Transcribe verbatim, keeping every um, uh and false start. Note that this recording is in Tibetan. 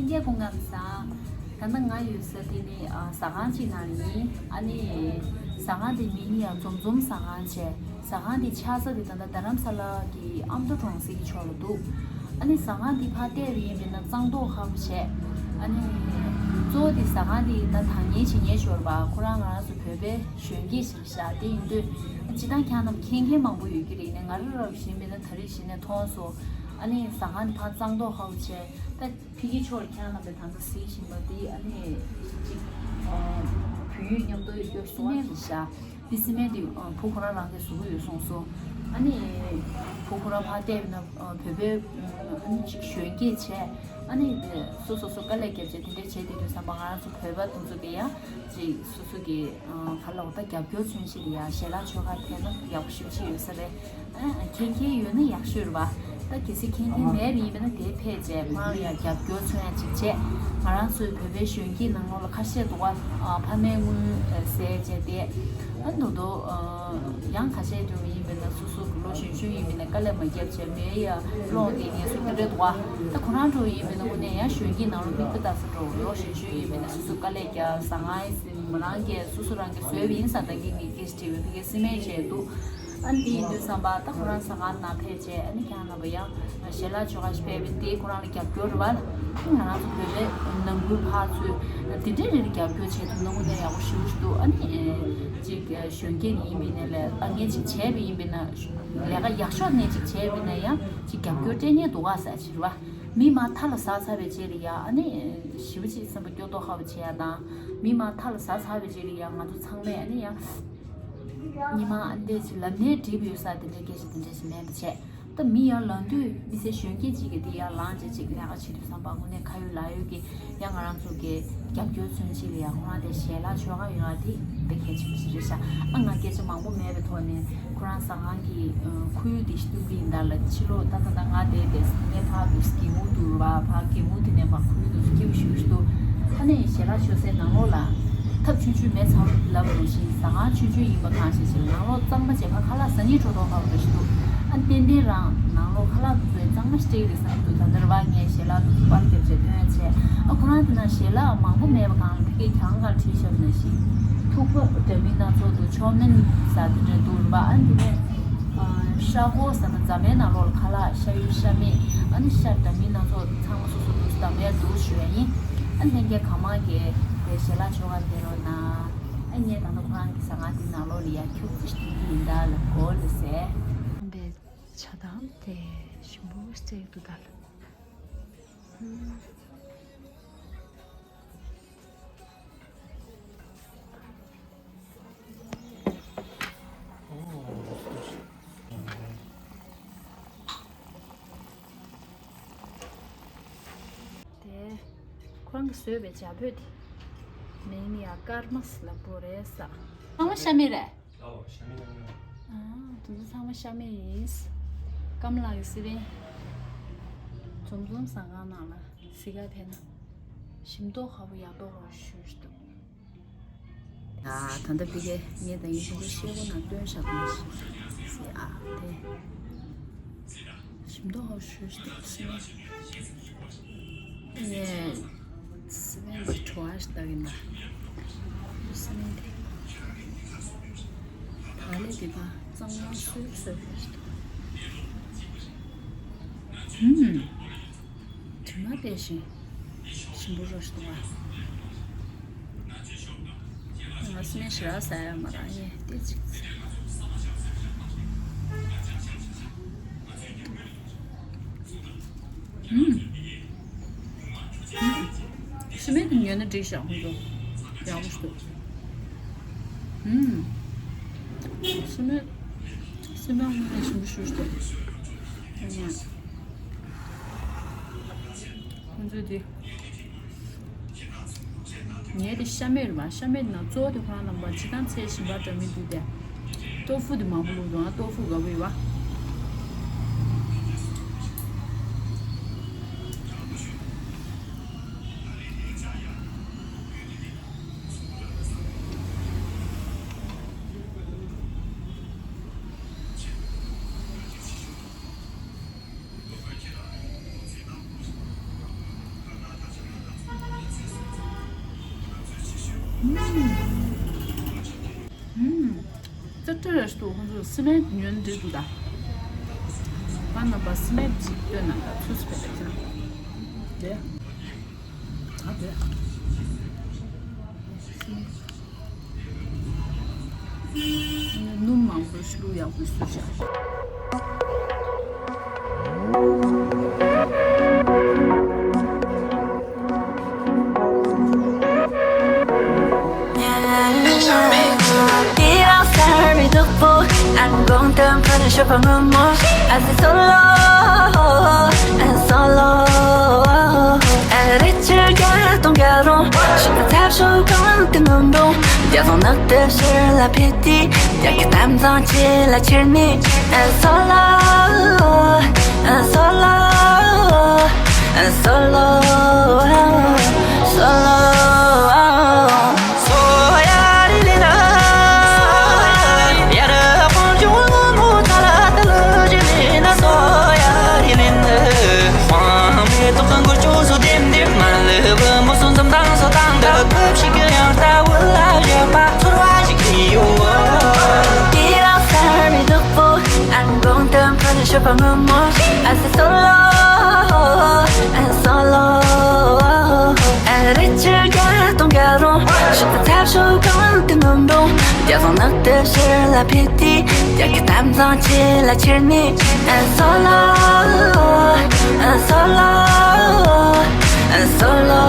ལྷན་རྒྱས་སྐུ་ཁམས་བཟང་། ད་ལྟ་ང་ཡོད་ས་དེ་ནི་ཨ་ཟ་ཁང་ཅིག་ནང་ཡིན། ཨ་ནི་ཟ་ཁང་དེ་མིང་ཡང་འཛོམས་འཛོམས་ཟ་ཁང་བྱས། ཟ་ཁང་དེ་ཆགས་ས་དེ་ད་ལྟ་རྡ་རམ་ས་ལ་གི་ཨ་མདོ་གྲོང་གསེབ་ཀྱི་ཕྱོགས་ལ་འདུག་ཨ་ནི་ཟ་ཁང་དེ་ཕར་བལྟས་པ་ཡིན་པས་ན་གཙང་མདོག་ཁ་པོ་བྱས། ཨ་ནི་གཙོ་བོ་དེ་ཟ་ཁང་དེ་ད་ད་ཉལ་བྱེད་ཉལ་ཞོར་བ་ཁོ་རང་ང་རང་ཚོ་བོད་པའི་གཞོན་སྐྱེས་ཤིག་བཞག་དེ་ཡིན་དུས་སྤྱིར་བཏང་ཁྱེད་རྣམས་མཁྱེན་མཁན་མང་པོ་ཡོད་ཀྱི་རེད། ནས་ང་རང་རང་བཞིན་པས་ན་ད་རེས་གཞི་ནས་མཐོང་སོང་། ཨ་ནི་ཟ་ཁང་དེ་ཕར་གཙང་མདོག་ཁ་པོ་བྱས། ད་ཕ་གི་ཕྱོགས་ལ་ཁྱེད་རང་རྣམ་པས་ད་ལྟ་གཟིགས་བཞིན་པ་འདི་ཨ་ནི་ཅིག་ཨ་བོད་ཡིག་མཉམ་དུ་ཡོད་སོང་བ་རེད་ཤག་འདི་སི་མེན་འདི་ཨ་བུ་ཁོ་རང་རང་གིས་བཟོ་གི་ཡོད་གསུངས་སོང་། ཨ་ནི་བུ་ཁོ་རང་ཕར་བལྟས་ན་ཨ་བོད་པའི་ཨ་ནི་ཅིག་གཞོན་སྐྱེས་བྱས། ཨ་ནི་སོ་སོ་སོ་དཀའ་ལས་བརྒྱབ་བྱས་དེ་འདྲས་བྱས་དེ་དུས་ཙམ་པ་ང་རང་ཚོ་བོད་པ་དེ་ཚོ་གིས་ཡང་ཅིག་སོ་སོ་གི་ཨ་ག་ལ་འོ་ད་རྒྱབ་སྐྱོར་མཚོན་བྱེད་ལ་ཡང་ཞལ་ལག་མཆོད་ཁང་ཕེབས་ན་ཡག་པོ་ཞེ་པོ་ཅིག་ཡོད་ས་རེད། ཨ་མཁྱེན་མཁན་ཡོད་ན་ཡག་ཤོས་རེད་པ། ད་གལ་སྲིད་མཁྱེན་མཁན་མེད་པ་ཡིན་པ་ན་དེ་ཕེབས་བྱས་ཁོ་རང་ལ་ཡང་རྒྱབ་སྐྱོར་མཚོན་ཡ་ཅིག་བྱས། ང་རང་ཚོའི་བོད་པའི་གཞོན་སྐྱེས་ནང་ལོགས་ལ་ཁ་ཤས་འདུག་ག་ཨ་ཕ་མའི་དངུལ་ཟས་བྱས་ཏེ། ཨ་མདོག་མདོག་ཨ་ཡང་ཁ་ཤས་འགྲོ་བ་ཡིན་པས་ན་སོ་སོ་གི་ལོ་གཞོན་གཞོན་ཡིན་པས་ན་དཀའ་ལས་མ་བརྒྱབ་བྱས་མེད་ཡ་སློང་དེ་ངལ་གསོ་དེ་འདྲ་འདུག་ག་ད་ཁོ་རང་འགྲོ་བ་ཡིན་པས་ན་དངོས་གནས་ཡང་གཞོན་སྐྱེས་ནང་ལོགས་མིག་དཔེ་ལྟ་ས་འགྲོ་ལོ་གཞོན་གཞོན་ཡིན་པས་ན་སོ་སོ་དཀའ་ལས་རྒྱག་ཟ་ང་ཡི་སེམས་མོ་རང་གིས་སོ་སོ་རང་གིས་བཟོས་པ་ཡིན་ས་ད་གིན་ངས་སྐད་ཆ་དྲིས་པའི་ཕ་གིར་སི་མེན་བྱས་འདུག་ཨ་ནི་དེ་ཡིན་དུས་ཙམ་པ་ད་ཁོ་རང་ཟ་ཁང་ནང་ཕེབས་བྱས་ཨ་ནི་ཁྱེད་རང་རྣམ་པ་ཡང་ཞལ་ལག་མཆོད་ཁང་ཞིག་ཕེབས་པས་དེ་ཁོ་རང་ལ་རྒྱབ་སྐྱོར་རེད་པ། ང་རང་ཚོ་བོད་པའི་ནང་ཁུལ་ཕར་ཚུར་དེ་འདྲའི་རེ་རེ་རྒྱབ་སྐྱོར་བྱས་ཐུབ་ན་དངོས་གནས་ཡག་པོ་ཞེ་པོ་ཞིག་འདུག་ཨ་ནི་ཅིག་གཞོན་སྐྱེས་ཡིན་པའི་ནས་ལས་ཨ་ངས་ཅིག་བྱས་པ་ཡིན་པས་ན་ལས་ཀ་ཡག་ཤོས་ནས་ཅིག་བྱས་པས་ན་ཡང་ཅིག་རྒྱབ་སྐྱོར་སྤྲད་མཁན་འདུག་ག་ཟེར་ཅིག་རེད་པ། མི་མ་མཐའ་ལ་ཟག་ཚར་བའི་རྗེས་ལ་ཡ་ཨ་ནི་ཞེ་པོ་ཅིག་སེམས་པ་སྐྱོ་མདོག་ཁ་པོ་བྱེད་ཡ་དང་། མི་མ་མཐའ་ལ་ཟག་ཚར་བའི་རྗེས་ལ་ཡ་ང་ཚོ་ཚང་མས་ཨ་ནི་ཡ་ཉི་མ་ཨ་འདྲས་ཅིག་ལབ་ནའི་འགྲིག་པ་ཡོད་ས་དེ་འདྲའི་སྐད་ཆ་དེ་འདྲས་ཞིག་མེད་པ་བྱས། ད་མི་ཡར་ལངས་དུས་མི་སེར་གཞོན་སྐྱེས་ཅིག་གིས་དེ་ཡར་ལངས་བྱས་ཅིག་ལས་ཀ་བྱེད་དུས་ཙམ་པ་དངོས་གནས་ཁ་ཡོད་ལག་ཡོད་ཀྱི་ཡང་ང་རང་ཚོ་གི་རྒྱབ་སྐྱོར་མཚོན་བྱེད་ལ་ཡང་ཁོ་རང་དེ་ཞལ་ལག་མཆོད་ཁང་ཡོད་ཨ་དེ་དཔེ་གལ་ཆེན་པོ་ཞིག་རེད་ཤག་ཨ་ང་སྐད་ཆ་མང་པོ་མེད་པའི་ཐོག་ནས་ཁོ་རང་ཟ་ཁང་གི་ཁོར་ཡུག་དེ་ཞིག་བཏུབ་ཀྱི་ཡིན་ད་ལ་ཕྱི་ལོགས་ད་ད་ད་ང་དེ་དེ་ངས་ཕར་འདུག་སྒེའུ་ཁུང་དུ་རུ་བ་ཕར་སྒེའུ་ཁུང་དེ་ནས་ཕར་ཁོར་ཡུག་དེ་ཚོ་སྐྱིད་པོ་ཞིག་འདུག་ཨ་ནི་ཞལ་ལག་མཆོད་སའི་ནང་ལོགས་ལ་ཐབ་ཆུང་ཆུང་མེད་ཚར་ལབ་རུང་ཞིང་ཟ་ཁང་ཆུང་ཆུང་ཡིན་པ་གང་ཞིག་ཞིག་ནང་ལོགས་གཙང་མ་བྱས་ཕར་ཁ་ལག་ཟ་སྙིང་བྲོ་མདོག་ཁ་པོ་ཞིག་འདུག་ཨ་ནི་ཏན་ཏན་རང་ནང་ལོགས་ཁ་ལག་དེ་ཚོ་གཙང་མ་ཞིག་སྤྲད་ཀྱི་རེད་བསམ་གྱི་འདུག་ད་ལྟ་རུ་བ་ངས་ཞལ་ལག་དེ་ཚོ་པར་བརྒྱབ་བྱས་སྟོན་བྱས། ཨ་ཁོ་རང་དེ་ན་ཞལ་ལག་མང་པོ་མེད་པ་གང་ལ་ཕ་གིར་གྱང་ཁར་བྲིས་བཞག་པ་ནང་བཞིན་ཐུག་པ་འདྲ་མིན་སྣ་ཚོགས་འདུག་ཆོ་མེན་ཟ་དེ་འདྲ་འདུག་རུ་བ་ཨ་ནི་དེ་ནས་ཨ་ཤ་ཁོག་ཟེར་ན་རྫ་མའི་ནང་ལོགས་ལ་ཁ་ལག་ཤ་ཡོད་ཤ་མེད་ཨ་ནི་ཤ་འདྲ་མིན་སྣ་ཚོགས་ཚང་མ་སོ་སོ་འདུག་འདྲ་མིན་འདུག་ཞུ་ཡ་ཡིན། ཨ་ལྷན་རྒྱས་གང་མང་གིས་དེ་ཞལ་ལག་མཆོད་ཁང་དེ་རོ་ན་ཨ་ངས་ད་ལྟ་ཁོ་རང་གི་ཟ་ཁང་དེ་ནང་ལོགས་ལ་ཡར་ཁྱུག་ཙམ་ཞིག་སྡོད་ཀྱི་ཡིན་ད་ལ་གོ་ལེ་ཟེར། བའི་ཇ་དང་དེ་ཞིམ་པོ་སྟེར་འདུག་ད་ལ། དེ་ཁོ་རང་གིས་བཟོས་པའི་ཇ་ཕོར་དེ་མིང་ནི་ཡ་ཀརྨ་ལབ་དགོས་རེད་ས། ཨ་མ་ཤ་མེད་རེད། ཨོ་ཤ་མེད་ནང་ནང་། ཨ། དེ་ཚོ་ཚང་མ་ཤ་མེད་ཡིན། ཀརྨ་ལགས་ཀྱི་སི་པན། འཛོམས་འཛོམས་ཟ་ཁང་ནང་ལ་གཟིགས་ག་ཕེབས་ན། ཞིམ་མདོག་ཁ་པོ་ཡག་མདོག་ཁ་པོ་ཞེ་པོ་ཞིག་འདུག་ཨ། ད་ལྟ་ཕ་གིར་ངས་ད་ཡིན་ཕ་གིར་ཤེལ་སྒོ་ནང་སྟོན་བཞག་པ་ཞིག་ཟེར་ཨ་དེ། ཞིམ་མདོག་ཁ་པོ་ཞེ་པོ་ཞིག་འདུག་ཟེར། ངས་སི་པན་གྱི་བྲོ་བ་ཞིག་ལྟ་གིན་པ། སི་པན་དེ། བག་ལེབ་དེ་དང་གཙང་མ་སོས་སོས་པ་ཞིག་འདུག་ཧུམ། དྲི་མ་དེ་བཞིན་ཞིམ་པོ་རོ་ཞིག་འདུག་པ། ང་སི་པན་ཞེ་དྲག་ཟ་ཡ་མ་རག་ཡས་དེ་ཅིག་ཧུམ། ཧུམ། སི་པན་དེ་ཉོས་ན་འགྲིག་ཤག་ཁོང་ཚོ། ཡག་པོ་ཞིག་འདུག་ཧུམ། སི་པན། སི་པན་དངོས་གནས་ཞིམ་པོ་ཞེ་པོ་ཞིག་འདུག་ཁོང་ཚོ་དེ། ངས་དེ་ཤ་མེད་རེད་པ། ཤ་མེད་ནང་གཙོ་བོ་དེ་ཁོ་རང་རྣམ་པ་ཇི་ལྟར་ཚད་ཞིམ་པ་འདྲ་མི་འདུག་སྟེ། ཏོ་ཧྥུ་དེ་མང་པོ་བླུགས་འདུག་ཨ་ཏོ་ཧྥུ་དགའ་པོ་ཡོད་པ། རྩེ་ཏྲ་རེ་སྟོ་ཁོང་ཚོ་སི་མེད་ཉོན་འདྲེ་འདུག་ད། ང་རྣམ་པ་སི་མེད་ཅིག་སྟོན་ན་ད་ཚུལ་སི་པེ་ད་ཁྱེད་རང་དེ། ཨ་དེ། སི་མེད། ནུ་མང་པོ་ཞིག་ལུ་ཡག་པོ་ཞིག་བཞག་དེ་རང་སར་མི་འདུག་པོ། I'm going to put a shop on my mom. I say solo, and solo. And rich you got don't get on. She can tap show come to no no. There's no nothing she la pity. ཡ་གི་གཏམ་བཟང་ཆེ་ལ་ཁྱེར་ནི། And solo, and solo, and solo, solo. I'm going to put a shop on my mom. I say solo, and solo. And rich you got don't get on. She can tap show come to no no. There's no nothing she la pity. ཡ་གི་གཏམ་བཟང་ཆེ་ལ་ཁྱེར་ནི། And solo, and solo, and solo.